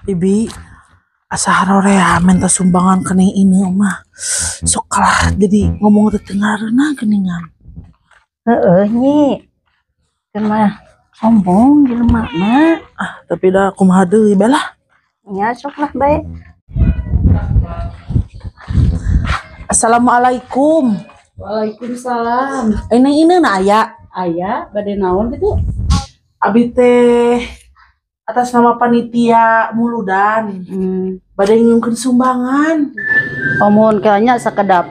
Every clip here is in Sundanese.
Ibi asa harorea minta sumbangan ka Neng Ine mah. Sok kalah jadi ngomong teh teu ngareunah geuningan. Heeh nyi. Keun mah sombong jelema mah. Ah, tapi da kumaha deui bae lah. Nya sok lah bae. Assalamualaikum. Waalaikumsalam. Neng Ine na aya? Aya, bade naon kitu? Abi teh atas nama panitia muludan. Bade nyungkeun sumbangan. Oh, mohon kiranya sakedap.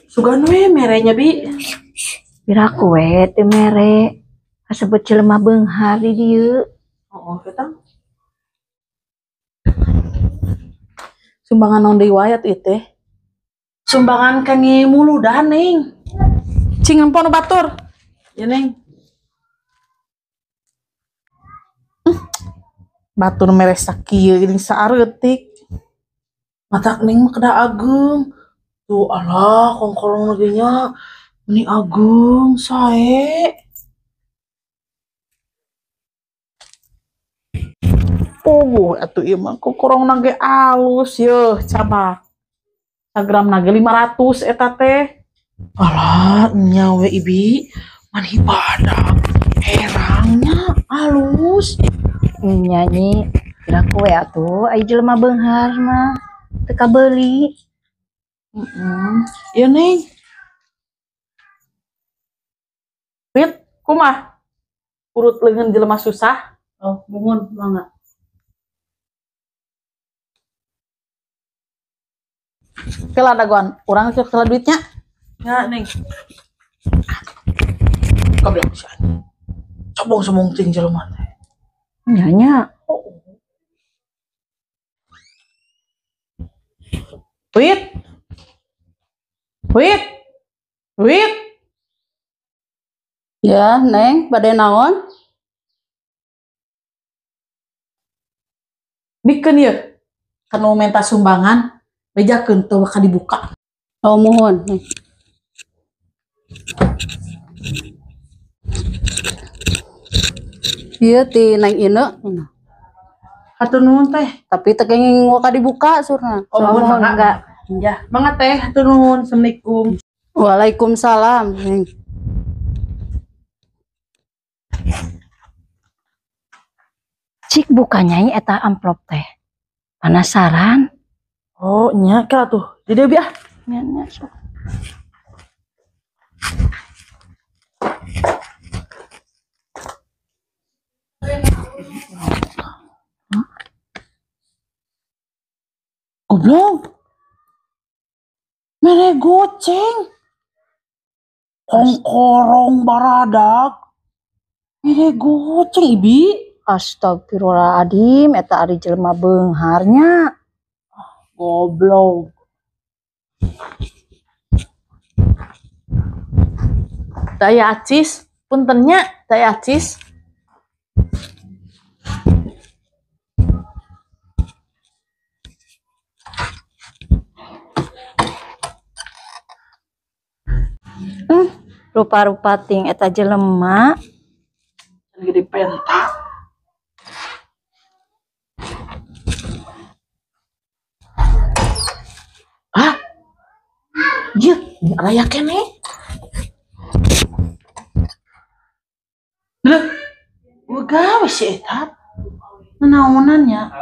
Sugan we merenya bi. Piraku we teu mere. Kasebut jelema beunghar di dieu. Oh, ketang. Sumbangan naon deui wae atuh ieu teh? Sumbangan kangge muludan, Neng. Cing empon nu batur. Ya, Neng. Batur mere sakieu geuning saareutik. Matak Neng mah kedah ageung. Tuh alah kongkolong ge nya meni ageung sae. Puguh atuh ieu mah kokorongna ge alus yeuh cabak. Sagramna ge 500 eta teh. Alah nya we Ibi mani badak herangnya alus. Nya nyi piraku we atuh ai jelema beunghar mah teu kabeuli. Ieu Neng. Pit kumaha? Urut leungeun jelema susah? Oh, muhun mangga. Kela dagoan, urang ke kela duitnya. Ya, Neng. Goblok sih. Sombong-sombong ting jelema teh. Nya nya. Oh. Wit. Wit. Wit. Ya, Neng, bade naon? Bikeun ieu. Kanu menta sumbangan, bejakeun teu bakal dibuka. Oh, muhun. Ieu ti Neng Ine. Hatur nuhun teh. Tapi teu kenging waka dibuka surna. Oh, muhun, Muhun, mangga. enggak. Ya, mangga teh, hatur nuhun. Assalamualaikum. Waalaikumsalam, Neng. Cik buka nyai eta amplop teh. Penasaran? Oh, nya kira tuh. Jadi bi ah. Nya, nya, sok. Goblok. Mere goceng. Kongkorong baradak. Mere goceng ibi. Astagfirullahaladzim, eta ari jelema beungharnya. Goblok. Daya acis, puntennya daya acis. Rupa-rupa ting eta jelema. Gede penta. Ah, iya, raya kene. Loh, gawe si eta. Nanaonan nya.